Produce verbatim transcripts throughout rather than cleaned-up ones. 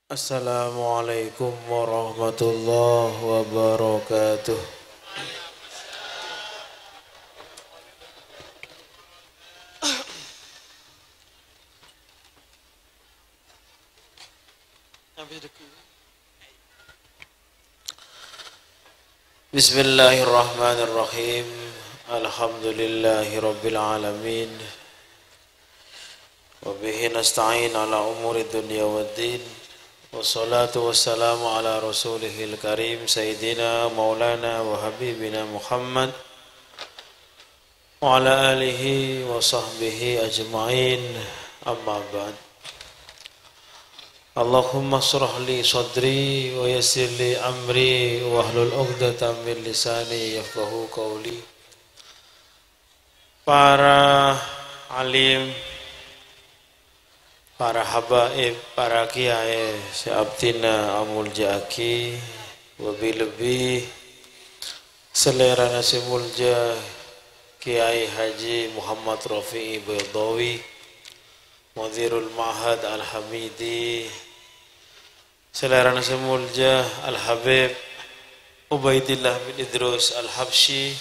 Assalamualaikum warahmatullahi wabarakatuh. Bismillahirrahmanirrahim. Alhamdulillahirabbil alamin. Wa bihi nasta'in ala umuri dunya waddin. Wassalatu wassalamu ala rasulihil karim sayyidina maulana wa habibina Muhammad wa ala alihi wa sahbihi ajma'in. Amma ba'd. Allahumma shrah li sadri wa yassir li amri wahlul 'uqdatam min lisani yafqahu qawli. Para alim, para habaib, para kiyaè sè abdhina amoljâ'aghi, lebbi-lebbi salèrana sè moljâ Kiai Haji Muhammad Rafi'i Baidawi, Mudirul Ma'had Al-Hamidi, salèrana sè moljâ Al-Habib Ubaidillah bin Idrus Al-Habsyi,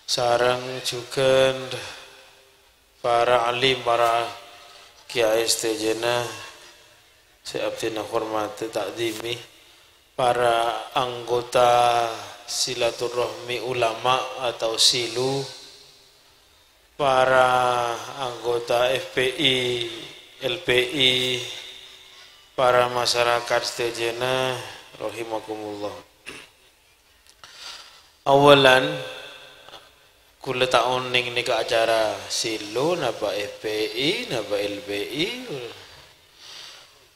sareng jhughân para alim, para kiyaè sadhâjâna sè abdhina hormatè, ta'dhimi, para anggota silaturrahmi ulama atau silu, para anggota F P I, L P I, para masyarakat sadhâjâna, rahimakumullah. Awalan, kaulâ ta' onèng nèka acara silu, napa F P I, napa L P I.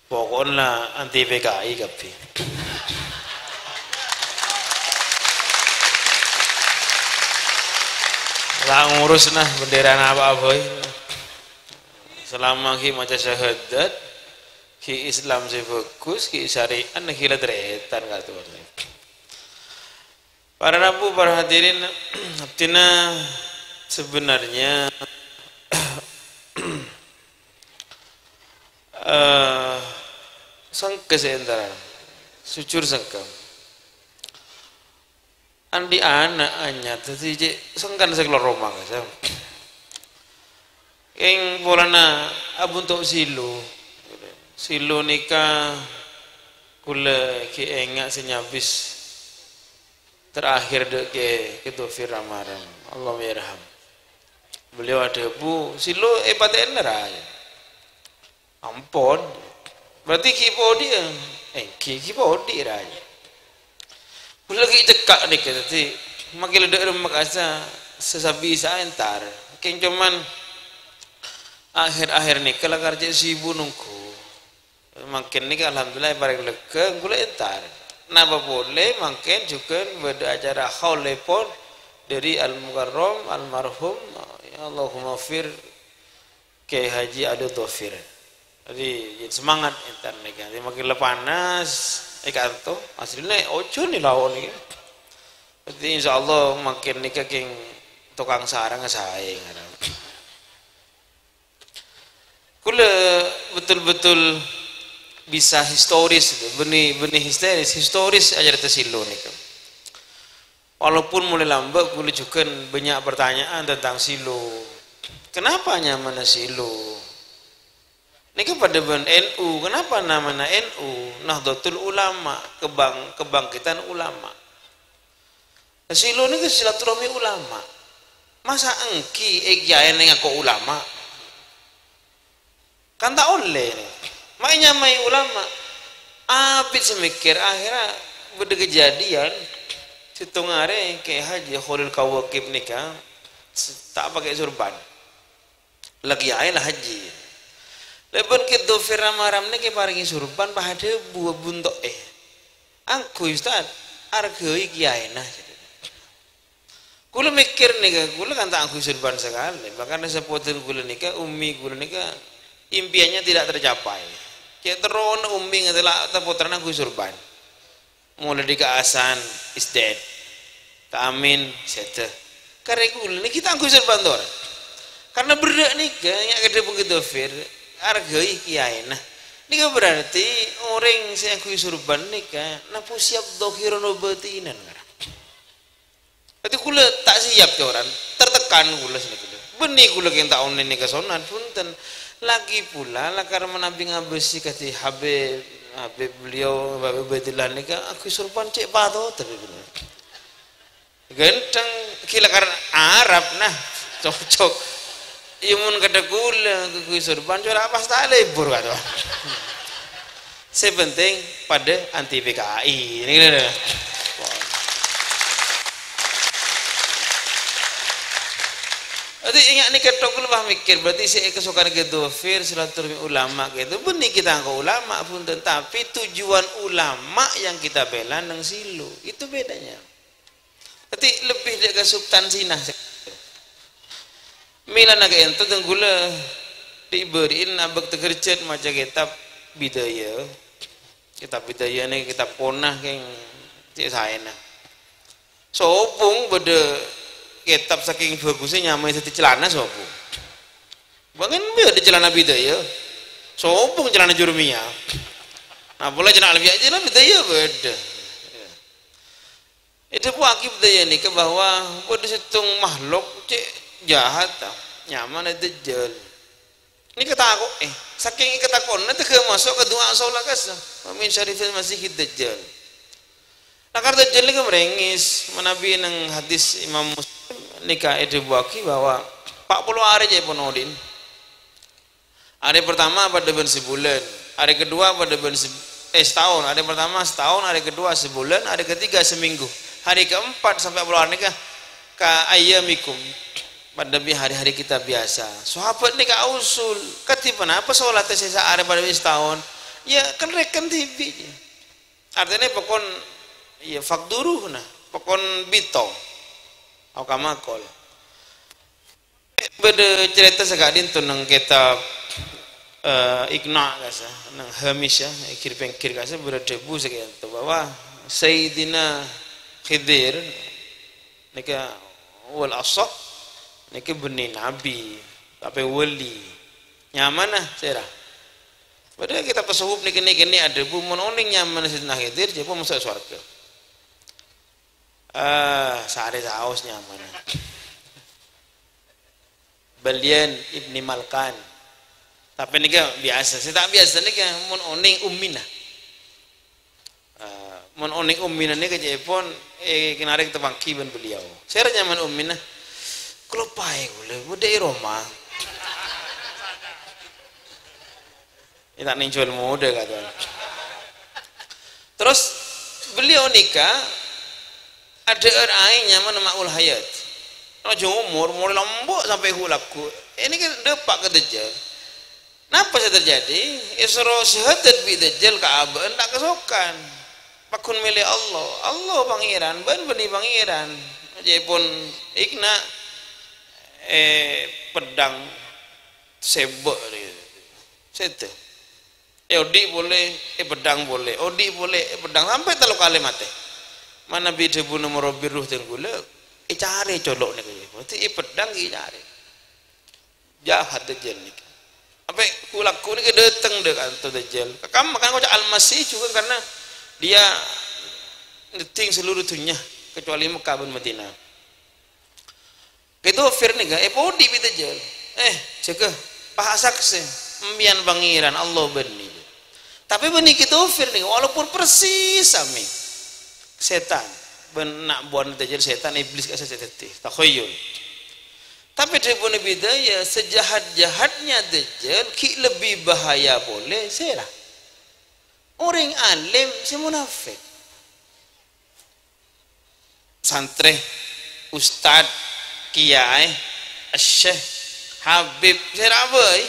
Pokokna anti P K I kabbhi. La ngurus nah bendera napa boy. Selama ghi maca syahadat, ghi Islam sè bagus, ghi syariat, ghi la tarètan katon. Para rabu, para hadirin, abdhina sebenarnya, eh, sengka sè entara, jujur sengka. Andi' ana' anyar, dhâddhi cè' sengkan sè kalowar roma, ka, sa. Kèng polana abhunto' silu. Silu nèka kaulâ ghi' enga' sè nyabis terakhir dâ' Kè, Kè Dhofir Ramaram. Allahumma yarham. Beliau adhâbu, "Silu èpatè'ana, ra?" Ampon. Berarti ghi' podi'â? Èngghi, ghi' podi', ra. Kaulâ ghi' cekka' nèka, dhâddhi makkè la dâ' remma ka'assa sè sabbhi sa entar. Kèng coma akhir-akhir nèka la karjâ sibu nongghu. Mangkèn nèka alhamdulillah parèng lèghâ, kaulâ entar. Napa polè mangkèn jhughân bâdâ acara haul lèpon dâri Al-Mukarram, almarhum, ya Allahumma fir Kiai Haji Abdul Dhofir. Jadi, jadi semangat entar nèka. Jadi, makin le panas, è kanto, asline ojo ni lao nèka. Jadi, insyaallah makin nèka kèng tokang sarang saè ngarang. Kaulâ betul-betul bisa historis, bânnè, bânnè historis, historis acara silu nèka. Walaupun mulai lambâ', kaulâ jhughân bânnya' pertanyaan tentang silu. Kenapa nyamana silu? Nèka padâ bân N U. Kenapa namana N U? Nahdlatul Ulama, kebang-, kebangkitan ulama. Silu nèka silaturahmi ulama. Masa èngghi è kiyaèna ngako ulama? Kan ta' ollè, nè. Ma' ènyamaè ulama. Abit sè mèkkèr, akhirnya bâdâ kejadian. Sèttong arè Kè Haji Kholil Kawakib nèka s-, ta' pakè surban. La kiyaè la haji. Lèbân Kè Dhofir Ramaram nèka èparèngè surban, padâ bu-, bunto'è. "Angghuy, Ustaz, arghâi kiyaèna," jârèya. Kaulâ mèkkèr nèka, kaulâ kan ta' angghuy surban sakalè, makana sapotèn kaulâ nèka, ummi kaulâ nèka, impiannya tidak tercapai. Cè' terrona ummi ngatela' ta' pottrana angghuy surban. Molaè dâri ka'assan is dead. Ta' amin, sèdhâ. Karè kaulâ nèka ta' angghuy surban tor. Karena berrâ' nèka, nya' kadhâ bungkit dhofir, arghâi kiyaèna. Nèka berarti orèng sè ngangghuy sorban nèka nambu siap dhahiran wa batinan, ngarang. Berarti kaulâ ta' siap, coran. Tertekan kaulâ sanèka. Bânnè kaulâ kèng ta' onèng nèka sonnat, bhunten. Lagi pula, lakar manabi ngabâsè kadhi Habib, Habib beliau, Habib Ubaidillah nèka, ngangghuy sorban cè' patot, tapi bener. Ghântheng, ghi lakar Arab, nah, cocok. Iyâ, mon kadhi kaulâ, ngangghuy sorban, cora' pas ta' lebur, kata. Sè penting padâ anti P K I. Ini gini, nah. Berarti ingat nih, ketok lu, wah, mikir, berarti sè èkasokan Kè Dhofir, silaturahmi ulama gitu. Bânnè kita angka ulama, bhunten, tapi tujuan ulama yang kita bela neng Silo. Itu bedanya. Berarti lebih dâ' ka substansina. Mèlana ka'ènto, dhâng kaulâ dhi-bâri'in abâk takerjhât maca kètab Bidaya. Kètab Bidaya nèka kètab ponah, kèng cè' saèna. Sobung bâdâ kètab sakèng bhâghusnya nyamaè dhâddhi celana sobung. Bângèn bâdâ celana Bidaya. Sobung celana Jurumiyah. Nah, pola celana Alfiyah, celana Bidaya bâdâ. Èdhâbuwâghi Bidaya nèka bahwa bâdâ sèttong makhluk cè' jahat, ta, nyamana Dajjal. Nèka tako', eh, sakèng èkatako'na tèghâ maso' ka du'a sola kassa, "Wa min syarril masihid dajjal." Lakar Dajjal nèka mèrèngès, manabi neng hadis Imam Muslim nèka èdhâbuwâghi bahwa pa' polo arè ca'èpon odi'na. Hari pertama padâ bân sabulân, hari kedua padâ bân se-, eh, setahun. Hari pertama setahun, hari kedua sebulan, hari ketiga seminggu. Hari keempat sampai polo arè nèka ka ayyamikum, padâ bi' hari-hari kita biasa. Sahabat nèka ausul, "Kadhi ponapa solatta sè saarè padâ bi' setahun?" Ya, kan rèken dhibi'. Artèna pokon, ya, fakduruh, nah, pokon bitong. Au kama qol. Bâdâ carèta saka'dinto neng kètab, eh, Iqna' kassa, neng Hamisyah, ènggir-pènggir kassa, bâdâ dhâbu saka'dinto bahwa Sayyidina Khidir nèka wal asah nèka bânnè nabi, tapè wali. Nyamana sèra? Padahal kètab tasawuf nèka, nèka, nèka adhâbu, "Mon onèng nyamana Sayyidina Khidir, jhâ' pon maso' sowarghâ." Ah, sarè saos nyamana. Balian Ibni Malkan. Tapè nèka biasa. Sè ta' biasa nèka mon onèng ummina. Ah, mon onèng ummina nèka ca'èpon, eh, kènarè tapangghi bân beliau. Sèra nyamana ummina? Kaloppaè kaulâ, bâdâ è roma. Iyâ, ta' nèng juwâl modâ, kata. Terros, beliau nèka adhâ'âr aèng nyamana Ma'ul Hayat. Rajâ omor, morè lambâ' sampè' ghu-lagghu. Ini kan dâpa' ka Dajjal. Napa sè terjadi? Èsoro syahadat bi' Dajjal ka abâ'na ta' kasokan. Pagghun mèlè Allah. Allah Pangèran, bân bânnè Pangèran. Ca'èpon Iqna', eh, peddhâng sèbâ'. Sèdhâ. Èodi' polè, èpeddhâng polè, odi' polè, èpeddhâng, sampè' tello kalè matè. Manabi dhâbuna murabbi ruh dhâng kaulâ, ècarè colo'na kèya. Berarti èpeddhâng, ècarè. Jahat Dajjal nèka. Sampè' ghu-lagghu nèka dâteng dâ' kanto Dajjal. Ka kamma kan ngoca' Al-Masih juga karena dia nyeddhing seluruh dunya kecuali Mekah bân Madinah. Kè Dhofir nèka èpodi' bi' Dajjal. "Eh, jâgâ, pas saksè, empèyan Pangèran, Allah bânnè." Tapè bânnè Kè Dhofir nèka, walaupun persis samè. Sètan. Bân na' buwâna Dajjal sètan, iblis kassa' sè dhâddhi. Takhayyul. Tapè dhâbuna Bidaya, sejahat-jahatnya Dajjal, ghi' lebbi bahaya polè, sèra? Orèng alim sè munafik. Santrè, ustad, kiyaè, syekh, habib, sèra bhâi.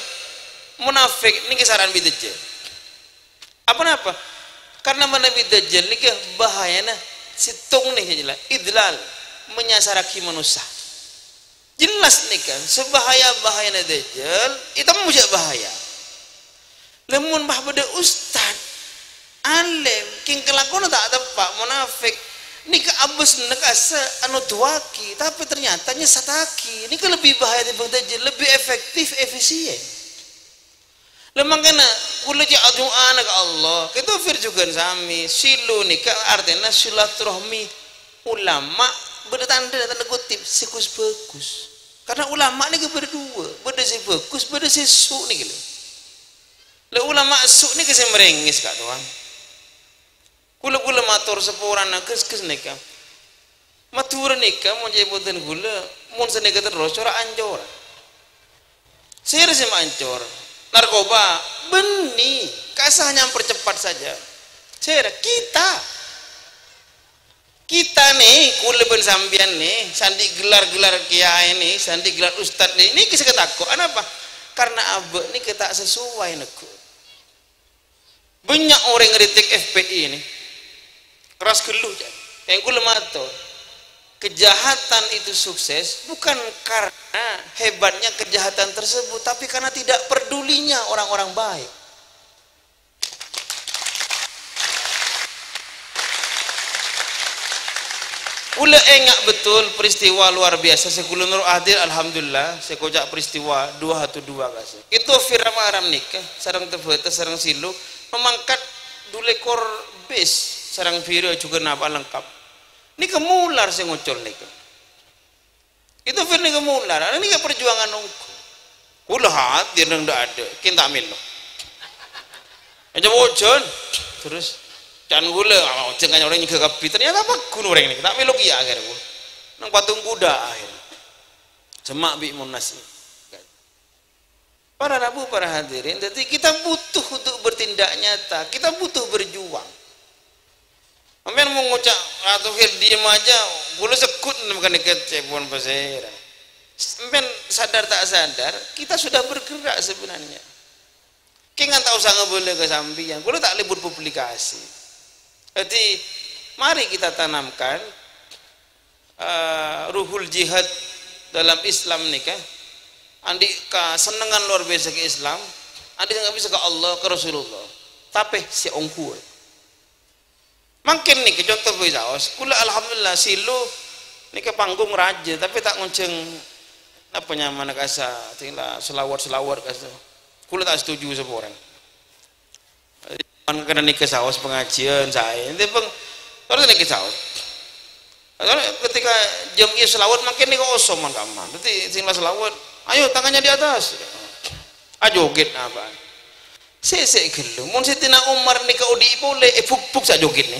Munafik nèka sara'an bi' Dajjal. Apa napa? Karena manabi Dajjal nèka bahayana sèttong nè, jelas. Idlal, menyasaraghi manossa. Jelas nèka, sabahaya-bahayana Dajjal, ètemmo jâ' bahaya. Lamon bâ' bâdâ ustad, alim, kèng kalakowanna ta' teppa', munafik, nèka abâsna kassa' anoduwâghi, tapè ternyata nyesataghi. Nèka lebbi bahaya tèmbhâng Dajjal, lebbi efektif, efisien. Lah mangkana Kaulâ cè' adu'âna ka Allah. Kè Dhofir jhughân samè. Silo nèka artèna silaturahmi ulama bâdâ tandhâna, tanda kutip, sè ghus-bhâghus. Karna ulama nèka bâdâ duwâ', bâdâ sè bhâghus, bâdâ sè su' nèka lho. Lha ulama su' nèka sè marèngès, Ka' Towan. Kaulâ-kaulâ mator saporana ghâs-ghâs nèka. Madhurâ nèka mon cè' bhunten kaulâ, mon sanèka terros, cora' ancor. Sèra sè maancor? Narkoba? Bânnè, kasa hanya mempercepat saja. Sèra? Kita. Kita nè, kaulâ bân sampèyan nè, sè andi' gelar-gelar kiyaè nè, sè andi' gelar ustad nè, nèka sè katako'. Anapa? Karna abâ' nèka ta' sesuai neggu'. Bânnya' orèng ngritik F P I ini. Keras ghâllu, ca'na. Yang kaulâ mator, kejahatan itu sukses bukan karena hebatnya kejahatan tersebut, tapi karena tidak pedulinya orang-orang baik. Kaulâ enga' betul peristiwa luar biasa sè kaulâ noro' hadir, alhamdulillah, sè koca' peristiwa dua satu dua kasè. Itu Firman Aram nèka sareng Tebata sareng Silo mamangkat dulekor bis sareng bira jhughân napa lengkap. Nèka Mular sè ngocol nèka. Itu Fir nèka Mular, nèka perjuangan ongghu. Kaulâ hadir neng dâ'-adâ', kèng ta' mèlo. Aja ojan. Terus, can kaulâ, ah, ojan kan orèng nyèngghâ kabbhi. Ternyata paggun orèng nèka, ta' mèlo kèya akhèr kaulâ. Neng patung kuda akhèr. Sèma' bi' Monas. Para rabu, para hadirin, jadi kita butuh untuk bertindak nyata, kita butuh berjuang. Sampèyan mau ngoca', "Ratu Khir, diem aja, kaulâ segghut," bukan deket, saya pun pasèra. Sampèyan sadar tak sadar, kita sudah bergerak sebenarnya. Kèng ta' osa ngabâlâ ka sampèyan, kaulâ ta' lèbur publikasi. Jadi, mari kita tanamkan, eh, ruhul jihad dalam Islam nèka. Andi' kasennengngan luar biasa ka Islam, andi' sanget bisa ka Allah, ka Rasulullah. Tapè sè ongghu. Mangkèn nèka conto bhâi saos. Kaulâ alhamdulillah, Silo nèka panggung rajâ, tapè ta' ngonjhâng apa nyamana kasa, tinggal selawat-selawat kasa. Kaulâ ta' setuju sapa orèng. Man kena nèka saos pengajian saè. Ente peng, terus nèka saos. Soalnya ketika jam iya selawat mangkèn nèka osom man kamma. Dadi sing la selawat, "Ayo tangannya di atas." Ajoget apa? Sè'-sè' ghâllu. Mon Sayyidina Umar nèka odi' polè, èbhuk-bhuk sa' joget nè.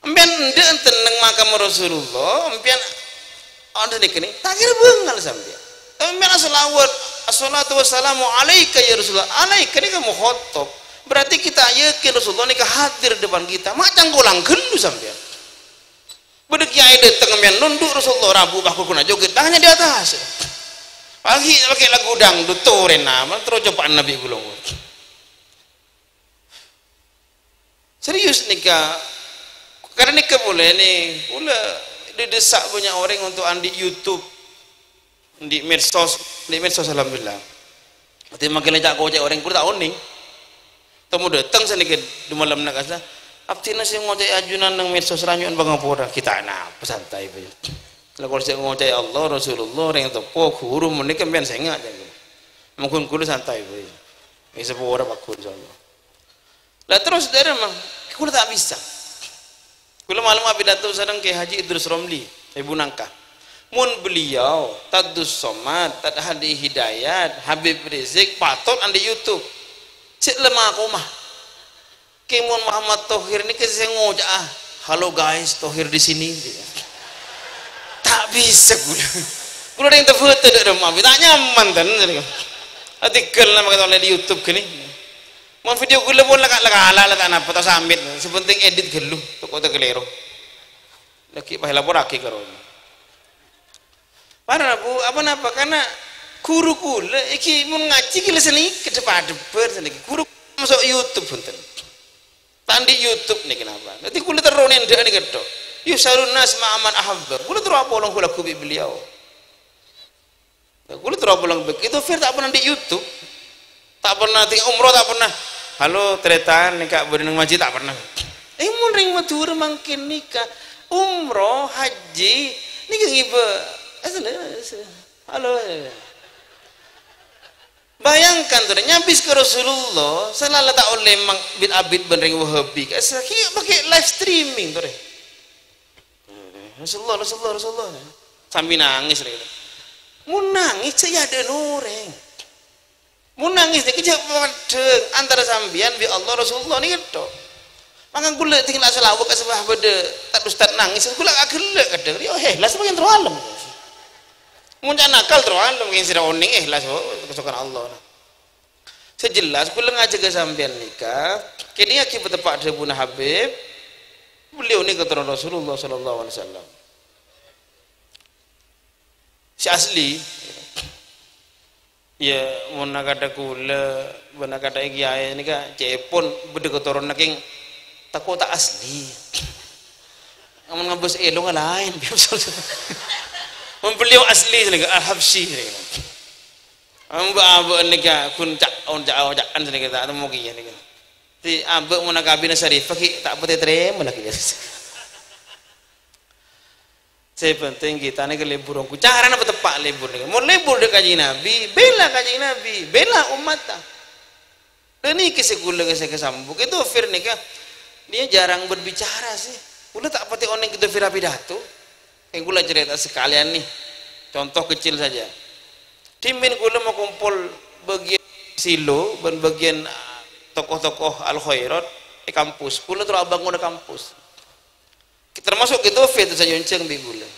Empèyan endâ' enten neng makam Rasulullah, empèyan adu nèka nè, ta' kèra bângal sampèyan. Tapi empèyan asalawat, "Assalatu wassalamu alaika ya Rasulullah." Alaika nèka mukhatab. Berarti kita yakin Rasulullah nèka hadir depan kita. Ma' cangkolang ghâllu sampèyan. Bâdâ kiyaè dâteng empèyan nondhu' Rasulullah rabu pagghun joget, tangannya di atas. Pagi pakai lagu dangdut, torèna, man terro copa'an Nabi ghulâ. Serius nèka. Karena nèka polè nè, kaulâ didesak banyak orang untuk andi' YouTube, andi' medsos, andi' medsos alhamdulillah. Artinya mangkèn ca'-koca' orang kaulâ ta' onèng. Tamo dâteng sanèka dumalemma kasa. Abdhina sè ngoca'è ajunan neng medsos ra nyo'on pangapora. Kita napa santai bhâi. Lah kaulâ sè ngoca'è Allah, Rasulullah, orèng teppo, ghuru, mon nèka empèyan sènga', ca'na. Mangkèn kaulâ santai bhâi. Wis sapora pagghun insyaallah. Lah terros dâ'remma, kaulâ ta' bisa. Kaulâ malem apidato sareng Kiai Haji Idrus Romli, Ibu Nangka. Mon beliau, Tadus Somad, Tad Hadi Hidayat, Habib Rizik, patot andi' YouTube. Cè' lemah koma. Kèng mon Muhammad Thohir nèka sè ngoca'a, "Halo guys, Thohir di sini." Ta' bisa kaulâ. Kaulâ dâ' eng tebhâtâ dâ' remma, ta' nyaman ten. Atikkel nama kata oleh di YouTube gini. Mon video kaulâ pon la ka-, la kala la ta' napa ta' samit. Sè penting edit ghâllu, toko ta' kalèro. Lagi pas laporaghi ka rowa. Para rabu, apa napa? Karena ghuru kaulâ iki mon ngajhi ghi' la sanèka dhep-adhebbhân sanèka. Ghuru maso' YouTube bhunten. Ta' andi' YouTube nèka napa? Dadi kaulâ terro nèndhâ'â nèka tok. Yus'alun nas ma'a man ahabba. Kaulâ terro apolong lagu bi' beliau. Kaulâ terro apolong begitu, Fir ta' pernah andi' YouTube. Ta' pernah tinggal umroh, ta' pernah. "Halo, tarètan, nèka bâdâ neng masjid," ta' pernah. Eh, mon rèng Madhurâ mangkèn nèka umroh, haji, nèka ngibâ. Halo. Bayangkan, torè, nyabis ka Rasulullah, sè la ta' ollè mang-, bit-abit bân rèng Wahabi. Ka-, sakè' pakè live streaming, torè. Rasulullah, Rasulullah, Rasulullah. Sambi nangès, rè. Mon nangès, jhâ' è adâ'na orèng. Mon nangès nèka jhâ' paddhâng antara sampèyan bi' Allah, Rasulullah nèka tok. Mangkana ghulâ dhing la salawat ka sembah bâdâ tad-ustad nangès, ghulâ aghellâ' kadhâng. Yo, èhlas mangkèn terro alem. Mon ca' nakal terro alem, mangkèn sè onèng èhlas, oh, kasokan Allah. Sè jelas, ghulâ ngajhâk ka sampèyan nèka, kènèngaghi pateppa' dhâbuna Habib, beliau nèka toron Rasulullah sallallahu alaihi wasallam. Sè asli, ya, mon akadhâ ghulâ, bân akadhâ kèyaè nèka, cè'èpon bâdâ katoronan kèng tako' ta' asli. Amun ngabâs èlongnga laèn. Mon beliau asli nèka, Al-Habsyi nèka. Amba'-amba' nèka ghun ca'-, on ca'-, on ca'an nèka ta' temmo kèya nèka. Ti amba' mon akabina Syarifah ghi' ta' patè tarèma lagi. Sè penting kita nèka lebur ongghu. Carana pateppa' lebur nèka. Mon lebur dâ' Kanjeng Nabi, bela Kanjeng Nabi, bela ommatta. Dhâ' nèka sè ghulâ sè kasambu. Kè Dhofir nèka, dia jarang berbicara sih. Ghulâ ta' patè onèng Kè Dhofir apidato. Kèng ghulâ carèta sakalèyan nè. Contoh kecil saja. Dhimèn ghulâ makompol bâgiyân silo bân bâgiyân, ah, tokoh-tokoh Al Khairat è kampus. Ghulâ terro abângon è kampus. Termasuk Kè Dhofir sè èonjhâng bi' ghulâ.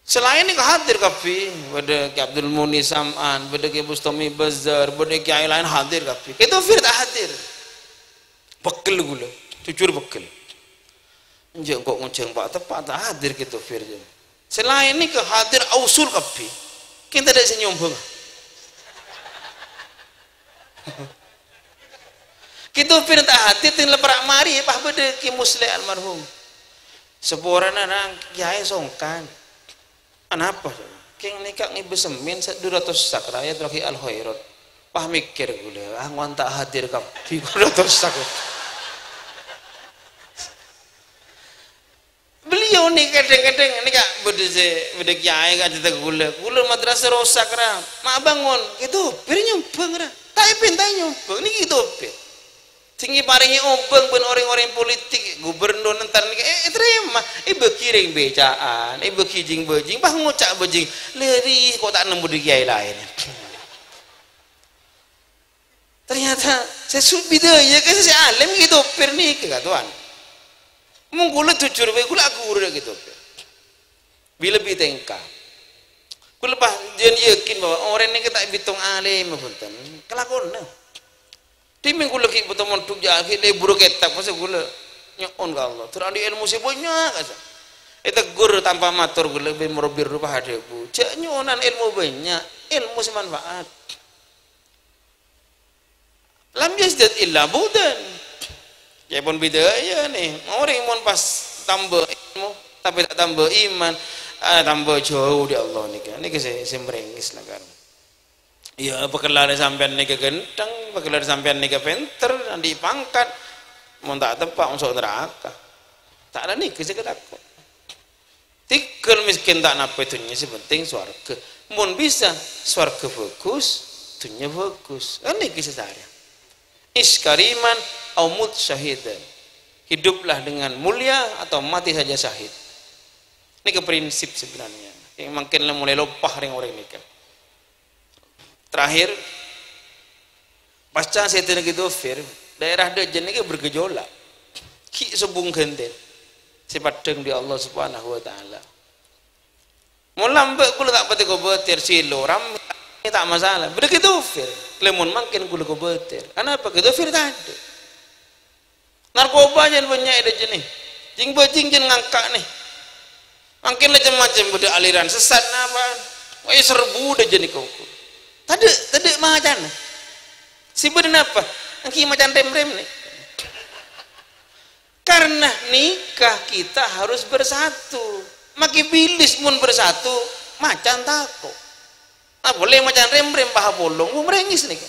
Sè laèn nèka hadir kabbhi, bâdâ Kè Abdul Mughni Sam'an, bâdâ Kè Bustami Bazar, bâdâ kèyaè laèn hadir kabbhi. Kè Dhofir ta' hadir. Pegghel ghulâ, jujur pegghel. Enjâ' engko' ngonjhâng pa'-teppa' ta' hadir Kè Dhofir, jâ. Sè laèn nèka hadir ausul kabbhi. Kèng tadâ' sè nyombhâng. Kè Dhofir ta' hadir, tèng la para' marè, pas bâdâ Kè Musleh almarhum. Saporana nang kèyaè songkan. Anapa? Kèng nèka ngibâ semmèn sa-, dua ratus sak, raya terro ghi' Al Khairat. Pas mèkkèr ghulâ, ah, ngowan ta' hadir kabbhi dua ratus sak. Beliau nèka kadhâng-kadhâng nèka bâdâ sè, bâdâ kèyaè ka ajhâta ghulâ. Ghulâ madrasah rosak, ra. Ma' bângon. Kè Dhofir nyombhâng, ra. Ta' èpènta nyombhâng. Nèka Kè Dhofir. Sè èparèngè obâng bân rèng-orèng politik, gubernur entar nèka, eh, ètarèma. Èbâgi rèng bâcaan, èbâgi jing-bâjing, pas ngoca' bâjing, "Lèrè, ko' ta' nemmo dâ' kèyaè laèn." Ternyata sè su-, bidayah ka sè alèm Kè Dhofir nèka, Ka Towan. Mon ghulâ jujur bhâi, ghulâ aghuru Kè Dhofir. Bi-lebbi tèngka. Ghulâ pas jân yakin bahwa orèng nèka ta' èbitong alèm, bhunten. Kalakowanna. Dhimèn ghulâ ghi' bâto mondhuk jâ' ghi' lebur kètab, masa ghulâ nyo'on ka Allah. Terro andi' èlmo sè bânnya', kasa. Ètegur tanpa mator ghulâ, bi' moro-, bi' rowa adhâbu, "Jâ' nyo'onan èlmo bânnya', èlmo sè manfaat." "Lam yazdad illa bu'dan." Ca'èpon bidayah nè, orèng mon pas tamba èlmo, tapè ta' tamba iman, ah, tamba jhâu dâri Allah nèka. Nèka sè, sè marèngès la kan. Iyâ, pakellarè sampèyan nèka ghântheng, pakellarè sampèyan nèka pènter, andi' pangkat, mon ta' teppa', maso' naraka. Ta' la nèka sè èkatako'. Tèghâl mèskèn ta' napa è dhunnya, sè penting sowarghâ. Mon bisa sowarghâ bhâghus, dhunnya bhâghus. Kan nèka sè sarè. "Ish kariman au mut syahidan." Hiduplah dengan mulia atau mati saja syahid. Nèka prinsip sebenarnya. Yang mungkin la mulai loppa rèng-orèng nèka. Terakhir, pasca Sayyidina Kè Dhofir, daerah Dâjân nèka bergejolak. Ghi' sobung ghântèn. Sè paddhâng dâri Allah Subhanahu wa Ta'ala. Mon lambâ' ghulâ ta' patè kobâtèr, silo, rammè, ta' masalah. Bâdâ Kè Dhofir. Lamon mangkèn ghulâ kobâtèr. Anapa? Kè Dhofir tadâ'. Narkoba jân bânnya' è Dâjân nè. Jing-bâjing jân ngangka' nè. Mangkèn la cem-macem, bâdâ aliran sesat napa. Wah, serbu Dâjân nèko. Tadâ', tadâ' macana. Sè bâdâ napa? Èngghi macan rem-rem nè. Karena nikah kita harus bersatu. Makè bilis mon bersatu, macan tako'. Apolè macan rem-rem paha polong, wong marèngès nèka.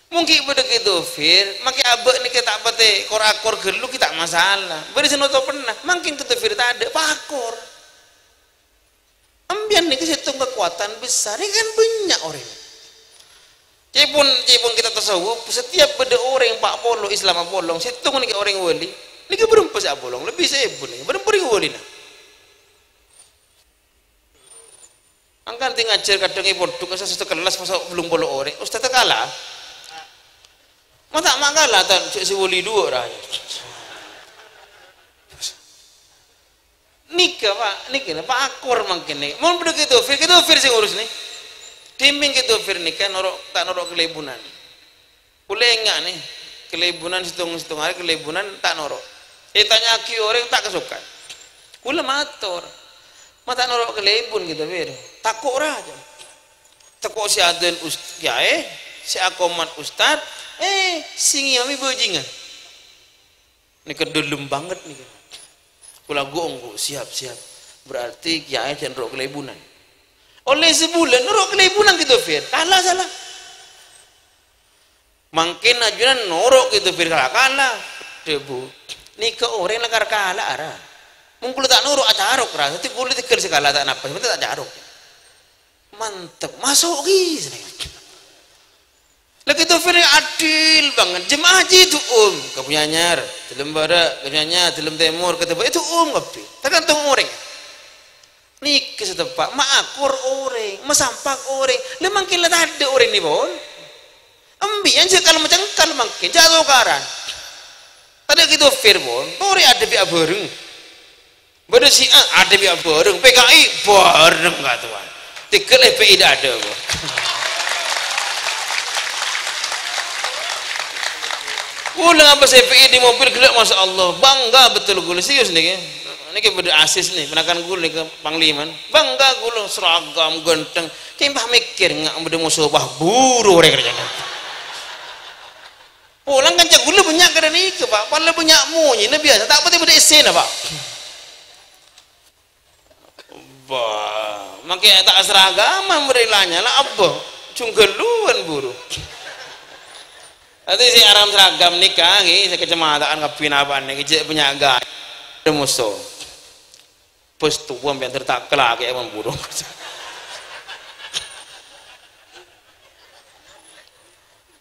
Mon ghi' bâdâ Kè Dhofir, makè abâ' nèka ta' patè kor-akor ghâllu ghi' ta' masalah. Bâdâ sè notopenna, mangkèn Kè Dhofir tadâ', pakor. Empèyan nèka sèttong kakowadhân besar, nèka kan bânnya' orèng. Ca'èpon, ca'èpon kitab tasawuf, setiap bâdâ orèng pa' polo Islam apolong, sèttong nèka orèng wali, nèka bârâmpa sè apolong, lebbi sèbu nèka, bârâmpa orèng walina. Angkan tè ngajhâr kadhâng è pondhuk, ustad sakellas masa' bâllung polo orèng, ustad ta' kala. Ma' ta' ma' kala, ta' sè wali duwâ' ra. Nèka, Pa', nèka, Pa' Akor mangkèn nèka. Mon bâdâ Kè Dhofir, Kè Dhofir sè ngurus nè. Dhimèn Kè Dhofir nèka noro', ta' noro' kalèbunan. Kaulâ enga' nè, kalèbunan sèttong-sèttong arè kalèbunan ta' noro'. Ètanya'aghi orèng ta' kasokan. Kaulâ mator, "Ma' ta' noro' kalèbun Kè Dhofir?" Tako' ra, jâ. Tako' sè adzan ust-, kèyaè, sè akomat ustad, eh, sè ngimami bajingan. Nèka dhâlem bângèt nèka. Kaulâ ghu-ongghu, siap, siap. Berarti kèyaè jhâ' noro' kalèbunan. Ollè sabulân noro' kalèbunan Kè Dhofir. Kala sala. Mangkèn ajunan noro' Kè Dhofir kala-kala. Dhâbu, "Nèka orèng lakar kala, ra. Mon kaulâ ta' noro' acarok, ra. Dhâddhi kaulâ tèghâl sè kala ta' napa, sè pentèng ta' carok." Mantep, maso' ghi, sènè. Lagi Dhofir adil bângèt, jemaah jiyâ du'um, ka Banyuanyar, dâlem bârâ', ka Banyuanyar, dâlem tèmor, ka Tebba, du'um kabbhi. Tergantung orèng. Nèka sè teppa', ma' Akor orèng, ma' Sampak orèng. Lha mangkèn la tadâ' orèng nè, pon. Embiyan sè kal-macengkal mangkèn, jhâ' tokaran. Tadâ' Kè Dhofir, pon, torè adhâbbi abhâreng. Bâdâ sè A, adhâbbi abhâreng, P K I bhâreng, katowan. Tèghâl F P I dâ' adâ, kok. Kaulâ ngabâs F P I è mobil ghellâ', masya Allah, bangga betul kaulâ, serius nèka. Nèka bâdâ asis nè, ponakan kaulâ nèka panglima. Bangga kaulâ, seragam, ganteng. Kèng pas mèkkèr, nga' bâdâ moso, pas buru orèng rèya. Polana kanca kaulâ bânnya' kadhâng nèka, Pa'. Padahal bânnya' monyèna biyasa, ta' patè bâdâ essèna, Pa'. Bah, mangkèn ta' asragama marè lanyala, abâ, junggaluan buru. Dhâddhi sè aram seragam nèka, ngghi, sè kacamatan kabbhi napa nèka, jhâ' bânnya' ghâjâ. Bâdâ moso. Bos towa, sampèyan ta' kalakè'è mon buru.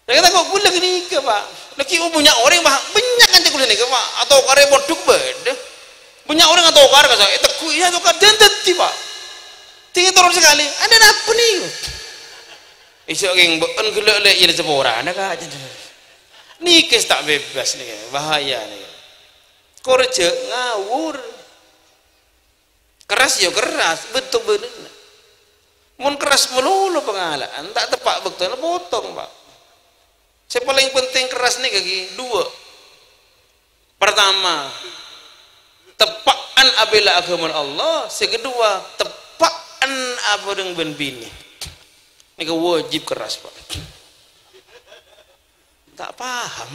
Lha, tako' kaulâ ghânèka, Pa'. Lagi bânnya' orèng, Pa', bânnya' kanca kaulâ nèka, Pa', atokarè pondhuk bâdâ. Bânnya' orèng atokar ka saè, ètegghu', iyâ, atokar, dhân dhâddhi, Pa'. Dhing toron sakalè, "Anda napa nè?" Èsok kèng bâ'en ghellâ' lè' iyâ saporana, Ka'. Nèka sè ta' bebas nèka, bahaya nèka. Kor jhâ' ngawur. Kerras ya kerras, bâkto bâdâna. Mon kerras malolo pangala'an, ta' teppa' bâktona, potong, Pa'. Sè palèng penting kerras nèka ghi, duwâ'. Pertama, teppa'an abhilâ aghâmana Allah. Sè kedua, teppa'an abhâreng bân binè. Nèka wajib kerras, Pa'. Ta' paham.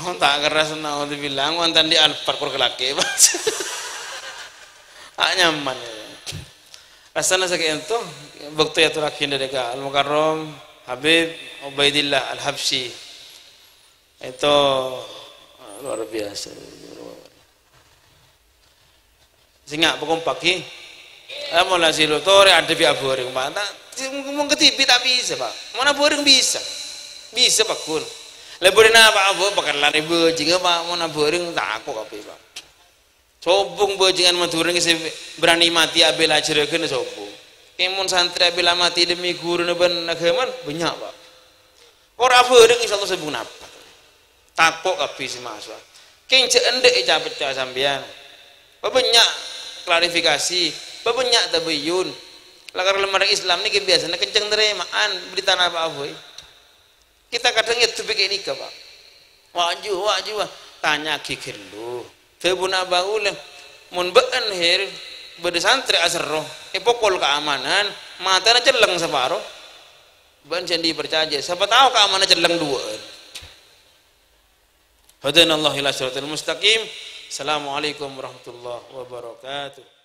Oh, ta' kerras, naudzubillah. Wonten di Alphard kor kalakè, Pak. Ta' nyaman. Rassana sakè'ènto, bâkto èyatorraghi dâri ka Al-Mukarram Habib Ubaidillah Al-Habsyi. Itu luar biasa. Sènga' pakompa'aghi. Mon la sè lo torè adhâbbi abhâreng, Pak. Ta', mon kadhibi' ta' bisa, Pak. Mon abhâreng bisa. Bisa, Pak, ghun. Lha bâdâna, Pak, abhâ-, pakellarè bhâjingnga, Pak. Mon abhâreng tako' kabbhi, Pak. Sobung bhâjingan Madhurâ sè berani matè abhilâ jhârâghânna sobung. Kèng mon santrè abhilâ matè demi ghuruna bân aghâmana, bânnya', Pak. Kor abhâreng, insyaallah sobung napa. Tako' kabbhi sè maso'a. Kèng jhâ' endâ' è ca-pecca sampèyan. Pabânnya' klarifikasi, pabânnya' tabayyun. Lakar lem orèng Islam nèka biyasana kenceng narèma'an beritana apa-apa, è. Kita kadhâng èyadhubhi kènèka, Pak. Wa'ju, wa'ju, wa-, tanya'aghi ghâllu. Dhâbuna Abah Ulè, "Mon bâ'en, Hèr, bâdâ santrè aserro, èpokol keamanan, matana celleng saparo." Bâ'en jhâ' andi' parcajâ, sapa tao keamanan celleng duwâ'ân. Hadanallahu ila siratal mustaqim. Assalamualaikum warahmatullahi wabarakatuh.